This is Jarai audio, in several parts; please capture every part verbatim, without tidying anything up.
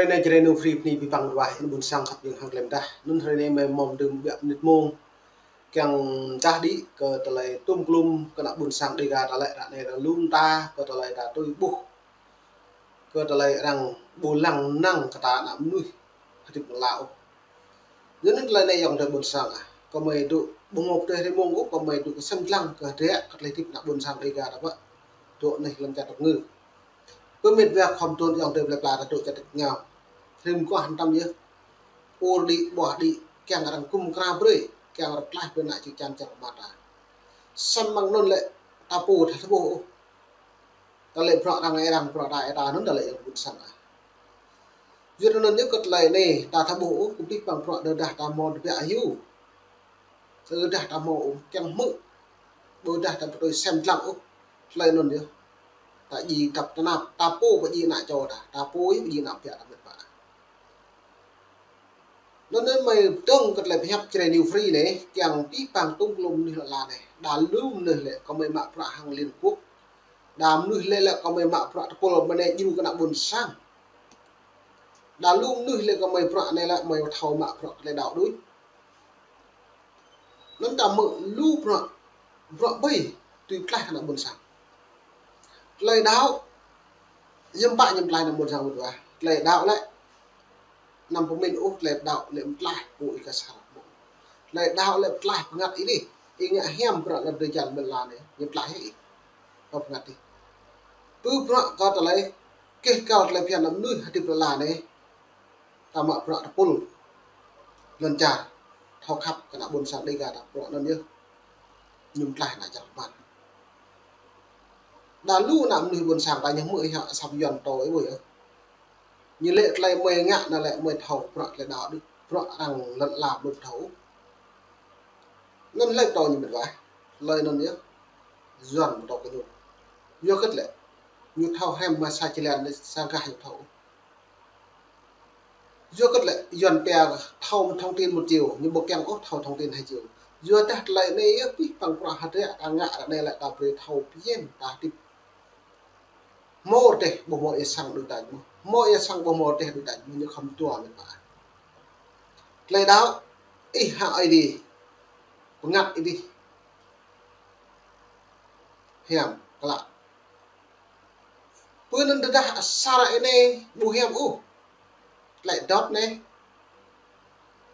Hrơi anai Jrai New Free bơni abih bang ruah ană ƀôn sang khăp jing hăng klem dah. Anŭn hrơi anai mơi mơ̆ng đưm ƀiă mơnit mông. Kiăng čah đĭ kơ tơlơi tôm klum kơ ană ƀôn sang Dega ta lĕ ră anai ta lŏm ta kơ tơlơi ta tui ƀuh. Kơ tơlơi arăng ƀu lăng năng kơ ta ană mơnuih hơdip lŏn ala ôh. Yua anŭn tơlơi anai ayŏng adơi ƀôn sang ah. Kơ mơi dŏ ƀu ngŏ pơdơi hrơi mông ôh, kơ mơi dŏ kơsem lăng kơ hơdră kơ tơlơi hơdip ană ƀôn sang Dega ta pơ. Dŏ anai lăm čar tơpơngư. Pơmĭn wơ̆t khŏm tơ̆n ayŏng adơi plơi pla ta dŏ čar tơpơngư. Hrĭm kuah hơtăm yơh. Ur đĭ, ƀuah đĭ, kiăng arăng kŭm kra brơi, kiăng arăng tlaih brơi ană čư̆ čan čar kơmă ta. Samơ̆ mơ̆ng anŭn lĕ ta pô ta tơƀuh ôh. Ta lĕ bruă arăng ê arăng, bruă ta ê ta anŭn ta lĕ ayŏng ƀôn sang ah. Yua anŭn yơh kơ tơlơi anai ta tơƀuh ôh, kơ abih bang bruă tơdah ta hmâo tơbiă hyu. Tơdah ta hmâo ôh, kiăng hmư̆. Ƀôdah ta pơtui sem lăng ôh. Tơlơi anŭn yơh. Ta djai tơnap tơnap, ta pô pơdjai ană čô ta, ta pô yơh pơdjai ană biă ta mĕt wa. Anŭn anŭn mơi dŏng kơ tơlơi pơhiăp Jrai New Free anai, kiăng abih bang tôm klum mơnuih lŏn ala anai. Đa lu mơnuih lĕ kơ mơi mă bruă hăng Liên Quốc. Đa mơnuih lĕ lĕ kơ mơi mă bruă tơpul mơ̆ng anai djru kơ ană ƀôn sang. Đa lu mơnuih lĕ kơ mơi bruă anai lĕ mơi thâo mă bruă kơ tơlơi đaŏ đôč. Anŭn ta hmư̆ lu bruă, bruă ƀai tui pơtlaih kơ ană ƀôn sang. Tơlơi đaŏ, hiư̆m pă ñu pơtlaih ană ƀôn sang mơ̆t wa. Tơlơi đaŏ lĕ, anăm pơmĭn ôh tơlơi đaŏ lĕ pơtlaih pô ih kơ sa. Tơlơi đaŏ lĕ pơtlaih bơngăt ih dih. Ih ngă hiam bruă lăm drơi jăn ƀơi lŏn anai, ñu pơtlaih ih. Pơbơngăt ih. Tui bruă kơ tơlơi, kĕh kăl tơlơi phiăn ană mơnuih hơdip lŏn ala anai. Ta mă bruă tơpul. Lŏn čar. Thâo khăp kơ ană ƀôn sang Dega ta bruă anŭn yơh. Ñu pơtlaih ană čar kơmă. Đa lu ană mơnuih ƀôn sang ta ñu hmư̆ ih hă asăp Yuan tơ ih ƀuh yơh. Ñu lĕ tơlơi mơi ngă anŭn lĕ mơi thâo bruă tơlơi đaŏ đôč, bruă arăng lŏn ala ƀu thâo. Anŭn lĕ tơ ñu mĕt wa. Tơlơi anŭn yơh. Yuan tơ kơ ñu. Yua kơ tơlơi. Ñu thâo hrăm mă sa čơlan sa gah ñu thâo. Yua kơ tơlơi Yuan pia thâo một thông tin một chiều, ñu ƀu kiăng ôh thâo thông tin hai chiều. Yua dah tơlơi anai yơh abih bang bruă hơdră ta ngă ră anai lĕ ta brơi thâo phiăn ta hơdip. Hmâo rơdêh ƀu hmâo ia sang đôč đač mơ̆n. Hmâo ia sang ƀu hmâo rơdêh đôč đač mơ̆n, ñu khŏm tua mĕt wa. Tơlơi đaŏ, ih hă Ơi Adai. Bơngăt ih dih. Hiam, klă. Pơ anŭn tơdah asar anai ƀu hiam ôh. Tơlơi dŏp anai.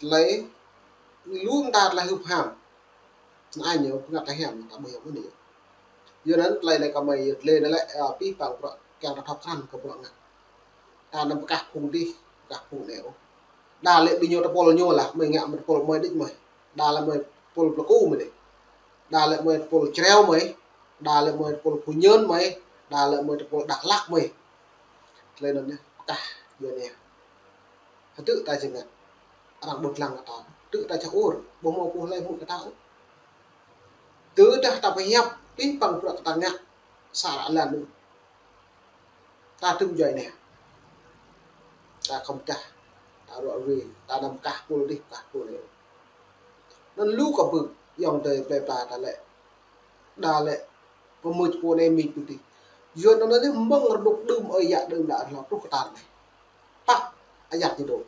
Tơlơi lu mơta tơlơi hưp ham. Anŭn ñu bơngăt ta hiam, ta ƀu hiam ôh anai. Yua anŭn tơlơi anai kơ mơi yơh tơlơi anai lĕ, ơ, abih bang bruă kiăng ta thâo krăn kơ bruă ngă. Ta anăm pơkah phung dih, pơkah phung anai ôh. Đa lĕ ƀing ñu tơpul ñu lah, mơi ngă mơi tơpul mơi đĭč mơi. Đa lĕ mơi tơpul Plơi Ku mơi đĭč. Đa lĕ mơi tơpul Čreo mơi. Đa lĕ mơi tơpul Phú Nhơn mơi. Đa lĕ mơi tơpul Dak Lak mơi. Tơlơi anŭn yơh, pơkah yua anai. Hơdră ta jing ngă. Arăng ƀu lăng kơ ta. Hơdră ta čah ur. Ƀu hmâo pô hlơi hmư̆ kơ ta ôh. Tơdah ta pơhiăp, abih bang bruă ta ngă. Sa ră lăn ôh. Ta tŭm djuai anai. Ta khŏm čah. Ta ruă ruê. Ta anăm kah pul dih, kah pul anai. Anŭn lu kơ ƀing ayŏng adơi plơi pla ta lĕ. Đa lĕ pơmưč pô anai mĭč pô dih. Yua anŭn anai mơ̆ng rơnŭk đưm ơi yă đưm đă hlâo truh kơ tar anai. Pă ayăt ñu dŏ.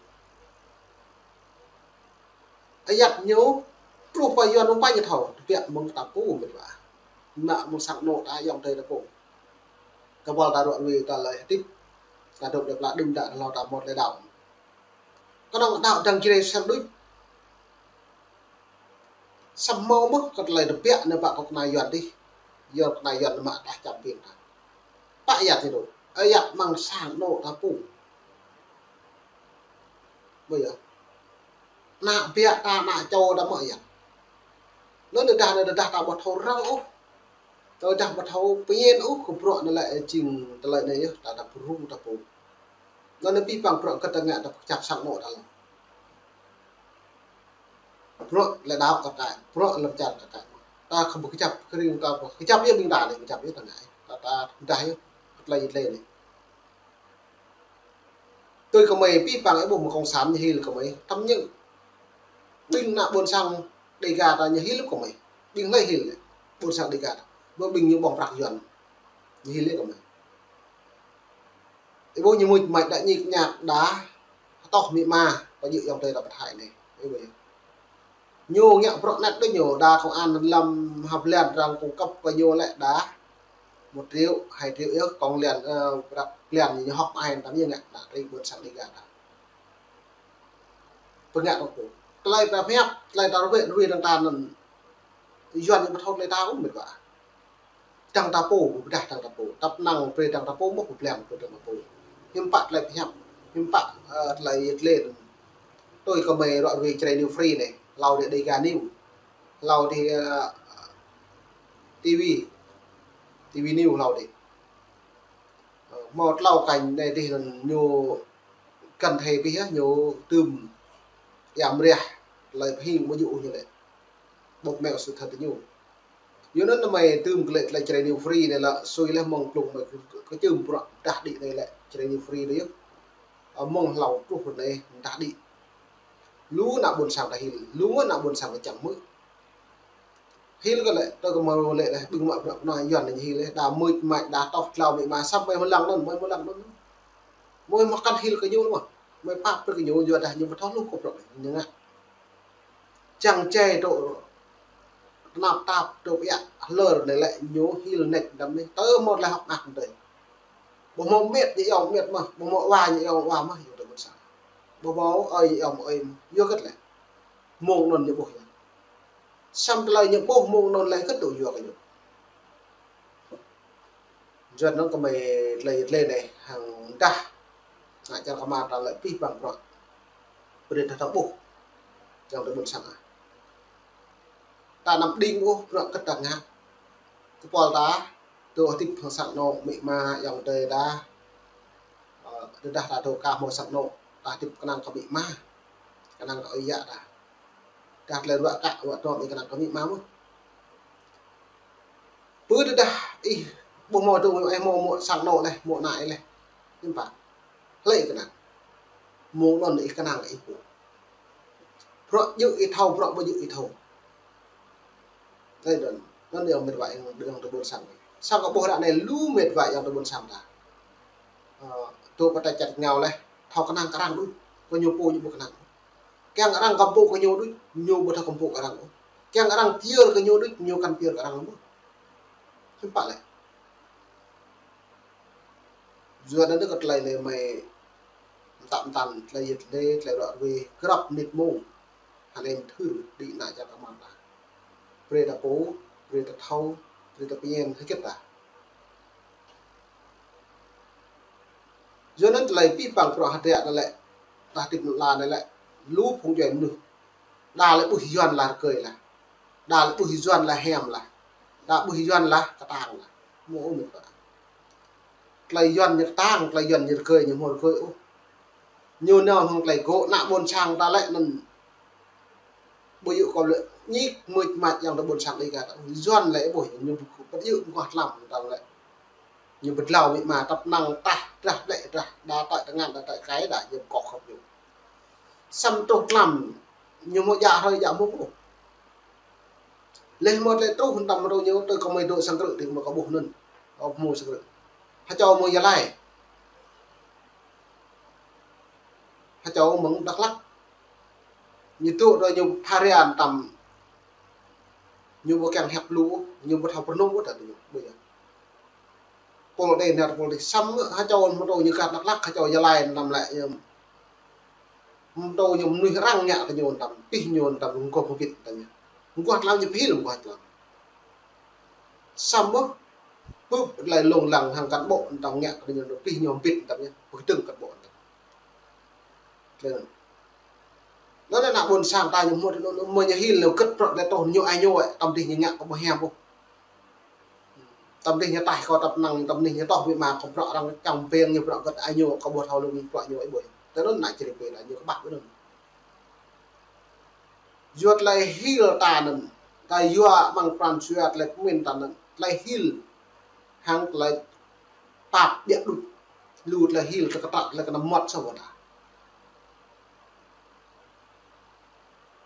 Ayăt ñu truh pơ Yuan ƀu pă ñu thâo, tơbiă mơ̆ng ta pô mĕt wa. Mă mơ̆ng sang anŏ ta ayŏng adơi ta pô. Kơ ƀuăl ta ruă ruê ta lơi hơdip. Ta dŏ plơi pla đưm đă hlâo ta hmâo tơlơi đaŏ. Kơnơ̆ng đaŏ dăng Jrai sel đuč. Samơ̆ hmâo mơ̆ kơ tơlơi tơbiă anai pă kơ kơna Yuan dih. Yuan kơna Yuan mă tơlơi čăm ƀing ta. Pă ayăt ñu dŏ. Ayăt mơ̆ng sang anŏ ta pô. Ƀu yơh. Ană biă ta, ană čô ta mă ayăt. Anŭn tơdah, anŭn tơdah ta ƀu thâo răng ôh. Tơdah ƀu thâo phiăn ôh kơ bruă anai lĕ jing tơlơi anai yơh, ta, ta pơrŭng ta pô. Anŭn anai abih bang bruă kơ ta ngă ta pơkơjăp sang anŏ ta lăng. Bruă lĕ đaŏ kơ ta, bruă lăm čar kơ ta. Ta khŏm pơkơjăp kơ ring ta pô. Kơjăp yơh ƀing ta lĕ, kơjăp yơh ta ngă. Ta, ta dah yơh, kơ tơlơi yơh tơlơi anai. Tui kơ mơi abih bang ih ƀuh mơ̆ng cộng sản ñu hil kơ mơi. Tăm ñu. Ƀing ană ƀôn sang Dega ta ñu hil kơ mơi. Ƀing hlơi hil lĕ. Ƀôn sang Dega ta. Ƀu ƀing ñu ƀơ̆ng prăk Yuan. Ñu hil lĕ kơ mơi. Ih ƀuh ñu mưč mač đa ñik ñak đa, hơtŏh amĭ ama, pơjing ayŏng adơi ta pơthai anai. Ih ƀuh yơh. Ñu ngă bruă anet đôč ñu, đa công an lăm hăp lĕn arăng cung cấp kơ ñu lĕ đa một triệu, hai triệu yơh, kông lĕn, ơ, bruă lĕn ñu hơ̆k ai tam ñu ngă, đa tơring ƀôn sang Đêga đa. Pơngă kơ pô. Tơlơi ta pơhiăp, tơlơi ta rơwĕ, rơwĕ dơ̆ng ta anŭn. Yuan ñu ƀu thâo tơlơi ta ôh mĕt wa. Dăng ta pô, pơdah dăng ta pô. Tăp năng brơi dăng ta pô, mơ̆ pơblang brơi dăng ta pô. Hiư̆m pă tơlơi pơhiăp, hiư̆m pă, ơ, tơlơi yet lĕn. Tui kơ mơi ruă rơwĕ Jrai News Free anai, hlâo đĭ Đêga News. Hlâo đĭ, ơ, ti vi, ti vi News hlâo đĭ. Ơ, hmâo tlâo kênh anai đĭ anŭn ñu kăn thê pih yơh, ñu tơm ia mriah, tơlơi pơhing mơ̆ yua ñu lĕ. Bộc lộ sự thật ñu. Yua anŭn mơi tơm kơ lĕ tơlơi Jrai News Free anai lĕ sui lĕ mơ̆ng plung mơi kơ, kơ, kơčưm bruă dah đĭ anai lĕ Jrai News Free đôč yơh. Ơ, mơ̆ng hlâo truh anai dah đĭ. Lu ană ƀôn sang ta hil, lu ană ƀôn sang ta čang hmư̆. Hil kơ lĕ, tơ kơ mơ̆ lĕ lĕ, ƀing mă bruă pơnai Yuan anai hil lĕ, đa mưč mač, đa tŏh tlâo amĭ ama, samơ̆ mơi hơlăng anŭn, mơi hơlăng anŭn. Mơi mă kăn hil kơ ñu mơ̆. Mơi pap brơi kơ ñu, yua dah ñu ƀu thâo hluh kơ bruă anai, ñu ngă. Čang čai tŏ tơnap tap tŏ ia hlơr anai lĕ ñu hil nĕč dăm anai, tơ mơ̆ tơlơi hơ̆k mơak tơi. Ƀu hmâo mĕt ñu ayŏng mĕt mơ̆, ƀu hmâo wa ñu ayŏng wa mơ̆, yua tơ ƀôn sang. Ƀu hmâo ơi ñu ayŏng ơi mơ̆, yua hơget lĕ. Mơ̆ng anŭn ñu ƀuh yơh. Samơ̆ tơlơi ñu ƀuh mơ̆ng anŭn lĕ hơget tŭ yua kơ ñu. Yua anŭn kơ mơi tơlơi yet lĕn anai hăng dah. Ngă čar kơmar ta lĕ pih păng bruă. Brơi ta thâo ƀuh. Ayŏng adơi ƀôn sang ah. Ta anăm đing ôh bruă hơget ta ngă. Kơpul ta, tơ hơdip hăng sang anŏ amĭ ama ayŏng adơi ta. Ơ, tơdah ta tơ ka hmâo sang anŏ, ta hơdip kơnang kơ amĭ ama. Kơnang kơ ơi yă ta. Dah tơlơi ruă kă, ruă tơm ih kơnang kơ amĭ ama mơ̆. Pơ tơdah ih ƀu hmâo tŭ, ih hmâo mơ̆ sang anŏ leh, mơ̆ ană ih leh. Hiư̆m pă. Hlơi ih kơnang. Mơ̆ng anŭn ih kơnang kơ ih pô. Bruă djơ̆ ih thâo, bruă ƀu djơ̆ ih thâo. Tơlơi anŭn, anŭn yơh mĕt wa ayŏng adơi ƀôn sang. Samơ̆ kơ ƀuh ră anai lu mĕt wa ayŏng adơi ƀôn sang ta. Ơ, tŭ pơtă čăt ngao leh, thâo kơnang kơ arăng đôč, kơ ñu pô ñu ƀu kơnang. Kiăng arăng kơmpŭ kơ ñu đôč, ñu ƀu thâo kơmpŭ kơ arăng ôh. Kiăng arăng pơyơr kơ ñu đôč, ñu kăn pơyơr kơ arăng ôh. Hiư̆m pă lĕ. Yua anŭn kơ tơlơi anai mơi mơtam mơtam, tơlơi yet lĕn, tơlơi ruă rơwĕ, grăp mơnit mông. Hơnai mơthưr đĭ ană čar kơmar ta. Brơi ta pô, brơi ta thâo, brơi ta pơñen hơget ta. Yua anŭn tơlơi pih păng bruă hơdră anai lĕ, ta hơdip anŭn la anai lĕ, lu phung djuai mơnuih. Đa lĕ ƀuh Yuan lah rơgơi lah. Đa lĕ ƀuh Yuan lah hiam lah. Đa ƀuh Yuan lah kơtang lah. Mơ̆ ôh mĕt wa. Tơlơi Yuan ñu kơtang, tơlơi Yuan ñu rơgơi, ñu hmâo rơgơi ôh. Ñu nao hăng tơlơi gŏ ană ƀôn sang ta lĕ anŭn. Ƀu djơ̆ kơ lĕ ñik mưč mač ayŏng adơi ƀôn sang Đêga ta. Yuan lĕ ƀuh ñu ƀu kơ pơt yơ̆ mơguah tlam ta lĕ. Ñu pơdlao amĭ ama tăp năng tah drah ƀlĕ drah đa tơi tơngan đa tơi kai đa ñu kŏk khŏp ñu. Samơ̆ truh tlam ñu hmâo djă hrơi djă mông ôh. Leh hmâo tơlơi truh hơnăm rô ñu tơ kơ mơi dŏ sang krư̆ đĭ mơ̆ kơ ƀuh anŭn. Ơ, hmâo sang krư̆. Hơčâo mơ̆ng Gia Lai. Hơčâo mơ̆ng Dak Lak. Ñu tŭ rô ñu pha rian tam. Ñu ƀu kiăng hiăp lu, ñu ƀu thâo pơrơnŭm ôh ta ñu. Ƀu yơh. Pôl đe năr pôl đe samơ̆ hơčâo mơ̆ tơ ñu kơ Dak Lak, hơčâo Gia Lai anăm lĕ ñu. Mơ̆ tơ ñu mơnuih arăng ngă kơ ñu anăm, pih ñu anăm, mơguah mơbit ta ñu. Mơguah tlam ñu pih lĕ mơguah tlam. Samơ̆, pơ̆p tơlơi lông lăng hăng cán bộ anăm ngă kơ ñu, pih ñu mơbit ta ñu, pơkơdơ̆ng cán bộ anăm. Tơlơi anŭn. Anŭn ană ƀôn sang ta ñu hmâo, anŭn, anŭn, mơ̆ ñu hil lĕ hơget bruă lĕ tŏh ñu ai ñu, ơ, tơm dih ñu ngă kơ ƀu hiam ôh. Tơm dih ñu taih kơ tăp năng, tơm dih ñu tŏh amĭ ama kơ bruă arăng čang peng ñu bruă hơget ai ñu, kơ ƀu thâo lŏm bruă ñu ih ƀuh. Tơl anŭn ană čơrih pê ta ñu kơƀah ƀu anŭn. Yua tơlơi hil ta anŭn, ta yua amăng pran jua tơlơi pơmĭn ta anŭn, tơlơi hil hăng tơlơi pap ƀiă đôč. Lu tơlơi hil tơkơtăk tơlơi kơnăm mơmŏt sa wơ̆t ta.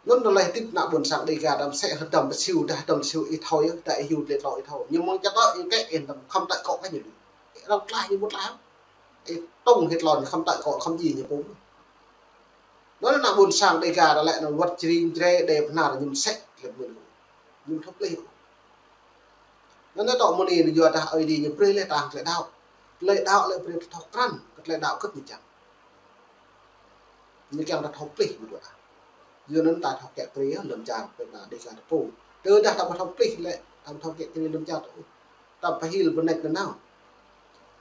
Anŭn tơlơi hơdip ană ƀôn sang Đêga đăm sĕ hơdăm pơsiu dah hơdăm pơsiu ih thâo yơh, dah ih hyu tơlơi thâo ih thâo. Ñu mơ̆ng čăt tơ ih kĕ ih hơdăm khŏm tơlơi kŏ kơ ñu đôč. Arăng tlaih ñu ƀu tlaih. Ih tông hĭ tlôn khăm tơ̆ kŏ khăm ji ñu pŭng. Anŭn ană ƀôn sang Dega ta lĕ anŭn wơ̆t jring jre đe pơhnar ñu mơsĕ lĕ mơ̆n. Ñu thâo plih. Anŭn tŏ mơ̆ng anai yua dah Ơi Adai ñu brơi lĕ ta hăng tơlơi đaŏ. Tơlơi đaŏ lĕ brơi ta thâo krăn, kơ tơlơi đaŏ kơ̆t ñu čang. Ñu kiăng ta thâo plih ƀu dua. Yua anŭn ta thâo kiă kriê lŏn čar pơ ană Dega ta pô. Tơdah ta ƀu thâo plih lĕ, ta ƀu thâo kiă kriê lŏn čar ta. Ta pơhil bơnĕč nanao.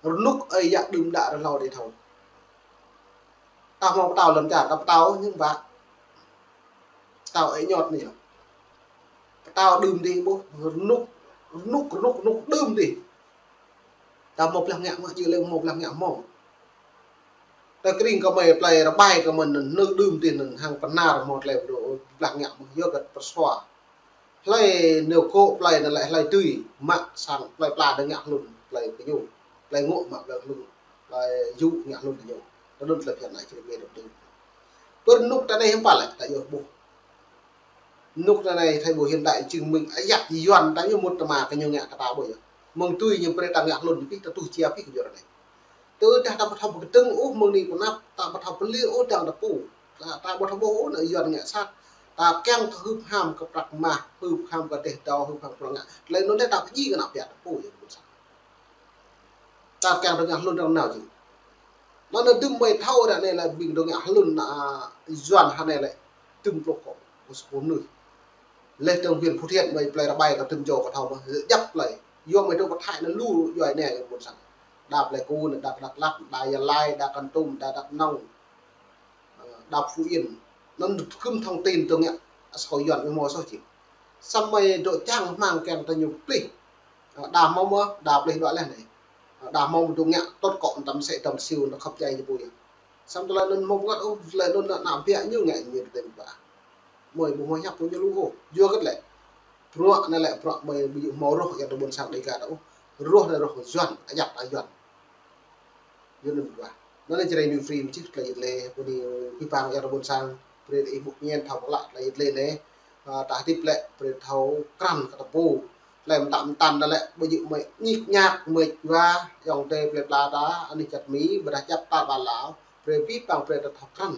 Rơnŭk ơi yă đưm đă rơhlâo đe thâo. Ta hmâo pơtao lŏn čar, ta pơtao ñu ƀă. Pơtao ơi ñot anai yơh. Pơtao đưm dih ƀuh, rơnŭk, rơnŭk, rơnŭk, rơnŭk đưm dih. Ta hmâo blah ngă mơ̆, jing lĕ hmâo blah ngă hmâo. Ta kring kơ mơi plei rơbai kơ mơi anŭn, nư đưm dih anŭn hăng pơhnar hmâo tơlơi blah ngă mơ̆, yua kơ pơsua. Hlơi nao kơ plei anŭn lĕ hlơi tui, mă sang plei pla đe ngă hlŭn, plei kơ ñu. Plei ngŏ mă plei hlŭn, plei yŭ ngă hlŭn kơ ñu. Ta anŭn tơlơi phiăn anai čih mơi rơp đưm. Pơ rơnŭk ta anai hiư̆m pă lĕ, ta yơh ƀuh. Rơnŭk ta anai thâo ƀuh hiện đại chứng minh ayăt Yuan ta ñu mŭt tơma kơ ñu ngă kơ ta ƀuh yơh. Mơ̆ng tui ñu brơi ta ngă hlŭn pih, ta tuh jia pih kơ Yuan anai. Tơdah ta ƀu thâo pơkơdơ̆ng ôh mơ̆ng anai pơ anăp, ta ƀu thâo pơlir ôh dang ta pô. Ta, ta ƀu thâo ƀuh ôh ană Yuan ngă sat. Ta kiăng kơ hưp ham kơ prăk mah, hưp ham kơ dêh dâo, hưp ham kơ prăk ngă. Tơlơi anŭn lĕ ta pơjing kơ ană ƀiă ta pô yơh ƀôn sang. Ta kiăng ta ngă hlŭn dang nao jing. Anŭn đưm mơi thâo ră anai lĕ ƀing dŏ ngă hlŭn ană Yuan hă anai lĕ tơm pluh kŏ, pluh mơnuih. Lĕ tơ̆ng huyện Phú Thiện mơi plei rơbai ta tơm jâo kơ thâo mơ̆, djăp plei. Yua mơi dŏ pơ Thái anŭn lu yua anai ƀôn sang. Đa Pleiku anŭn, đa Dak Lak, đa Gia Lai, đa Kon Tum, đa Dak Nông. Ơ, đa Phú Yên. Anŭn kư̆m thông tin dŏ ngă asâo Yuan mơi hmâo soh jing. Samơ̆ dŏ čang hmang kiăng ta ñu plih. Ơ, đa hmâo mơ̆, đa plih đuaĭ leh anai. Ơ, đa hmâo mơ̆ dŏ ngă tŏt kŏ tăm sĕ tăm siu anŭn khăp jai ñu pô yơh. Samơ̆ tơlơi anŭn hmâo pơngăt ôh, tơlơi anŭn ană, ană ƀiă ñu ngă ñu tơdơi ƀă. Mơi ƀu hmâo hiăp kơ ñu lu ôh. Yua kơ tơlơi. Bruă anai lĕ bruă mơi ƀu djơ̆ hmâo rŏh yua ta ƀôn sang Dega ta ôh. Rŏh anai rŏh Yuan, ayăt ta Yuan. Yua anŭn ƀuh. Anŭn lĕ Jrai New Free mơčih tơlơi yơh lĕ, pô anai pih pang yua ta ƀôn sang, brơi ih ƀuh ñen thâo pơklă tơlơi yơh lĕ anai. Ơ, ta hơdip lĕ, brơi thâo krăn kơ ta pô. Tơlơi mơtam mơtam ta lĕ, ƀu djơ̆ mơi ñik ñak, mơi yua, yŏng tê plei pla ta, anih čar Mi, ƀôdah djăp ta ƀa Lao, brơi pih pang brơi ta thâo krăn.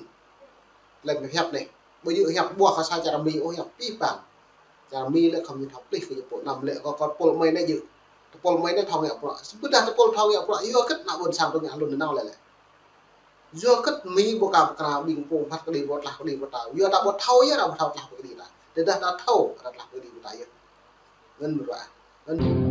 Tơlơi mơi hiăp anai. Ƀu djơ̆ hiăp ƀuah kơ sa čar Mi ôh, hiăp pih pang. Čar Mi lĕ khŏm ñu thâo plih kơ ñu pô anăm lĕ kơ, kơ tơpul mơi anai djơ̆. Tơpul mơi anai thâo ngă bruă. Samơ̆ ƀôdah tơpul thâo ngă bruă, yua hơget ană ƀôn sang dŏ ngă hlŭn nanao lĕ lĕ. Yua hơget Mi ƀu ka pơkra ƀing pô phat kơđi pơtlah kơđi pơtao. Yua ta ƀu thâo yơh, ta ƀu thâo tlah kơđi ta. Tơdah ta thâo, ta tlah kơđi ta yơh. Anŭn ƀuh. Anŭn